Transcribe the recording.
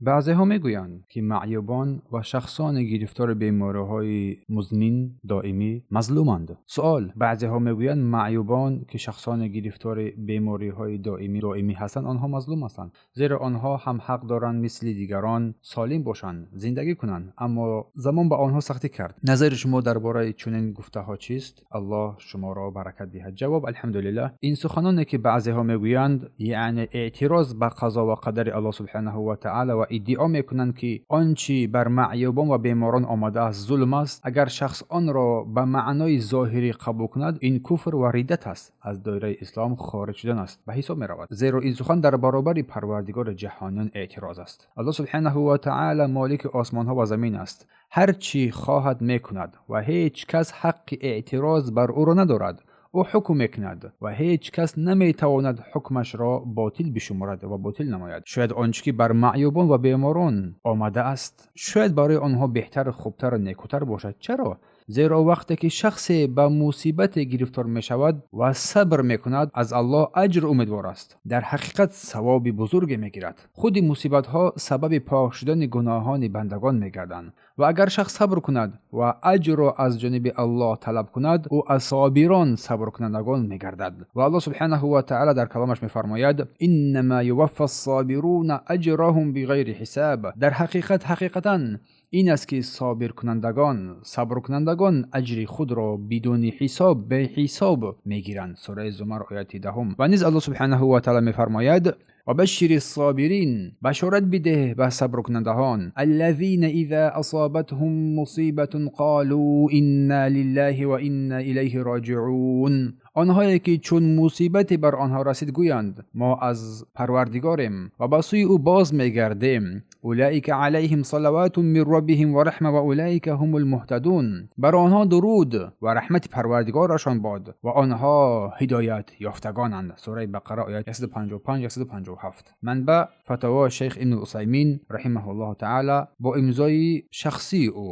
Баъзеҳо мегӯянд, ки маъюбон ва шахсони гирифтори бемориҳои музмин доимӣ мазлуманд. Суол: баъзеҳо мегӯянд, маъюбон, ки шахсони гирифтори бемориҳои доимӣ ҳастанд, онҳо мазлум ҳастанд, зеро онҳо ҳам ҳақ доранд мисли дигарон солим бошанд, зиндагӣ кунанд, аммо замон ба онҳо сахтӣ кард. Назари шумо дар бораи чунин гуфтаҳо чист? Аллоҳ шуморо баракат диҳад. Ҷавоб: алҳамдулиллаҳ, ин суханоне, ки баъзеҳо мегӯянд, яъне эътироз ба қазо ва қадари Аллоҳ субҳанаҳу ва таъала ва иддао мекунанд, ки он чӣ бар маъюбон ва беморон омадааст, зулм аст, агар шахс онро ба маънои зоҳирӣ қабул кунад, ин куфр ва риддат аст, аз доираи ислом хориҷ шудан аст ба ҳисоб меравад, зеро ин сухан дар баробари Парвардигори ҷаҳониён эътироз аст. Аллоҳ субҳанаҳу ва таъала молики осмонҳо ва замин аст, ҳар чӣ хоҳад, мекунад ва ҳеҷ кас ҳаққи эътироз бар ӯро надорад. Ӯ ҳукм мекунад ва ҳеҷ кас наметавонад ҳукмашро ботил бишуморад ва ботил намояд. Шояд он чӣ ки бар маъюбон ва беморон омадааст, шояд барои онҳо беҳтар, хубтару некутар бошад. Чаро? Зеро вақте ки шахсе ба мусибате гирифтор мешавад ва сабр мекунад, аз Аллоҳ аҷр умедвор аст, дар ҳақиқат савоби бузурге мегирад. Худи мусибатҳо сабаби пок шудани гуноҳони бандагон мегарданд ва агар шахс сабр кунад ва аҷрро аз ҷониби Аллоҳ талаб кунад, ӯ аз собирон, сабркунандагон мегардад. Ва Аллоҳ субҳанаҳу ва таъала дар каломаш мефармояд: «Иннама юваффа ссобируна аҷраҳум биғайри ҳисаб». Дар ҳақиқат, ҳақиқатан ин аст, ки собиркунандагон, сабркунандагон аҷри худро бидуни ҳисоб, беҳисоб мегиранд. Сураи Зумар, ояти 10-ум. Ва низ Аллоҳ субҳанаҳу ва таъала мефармояд: «Ва башшири ссобирин», башорат бидеҳ ба сабркунандаҳон, «аллазина иза асобатҳум мусибатун қолу инна лиллаҳи ва инна илайҳи роҷиун», онҳое ки чун мусибате бар онҳо расид, гӯянд: «Мо аз Парвардигорем ва ба сӯи ӯ боз мегардем». «Улаика алайҳим салаватун мин роббиҳим ва раҳма ва улаика ҳумул муҳтадун». Бар онҳо дуруд ва раҳмати Парвардигорашон бод ва онҳо ҳидоят ёфтагонанд. Сураи Бақара, оят 155, 157. Манбаъ: фатаво шайх Ибн Усаймин раҳимаҳуллоҳу таала бо имзои шахсии ӯ.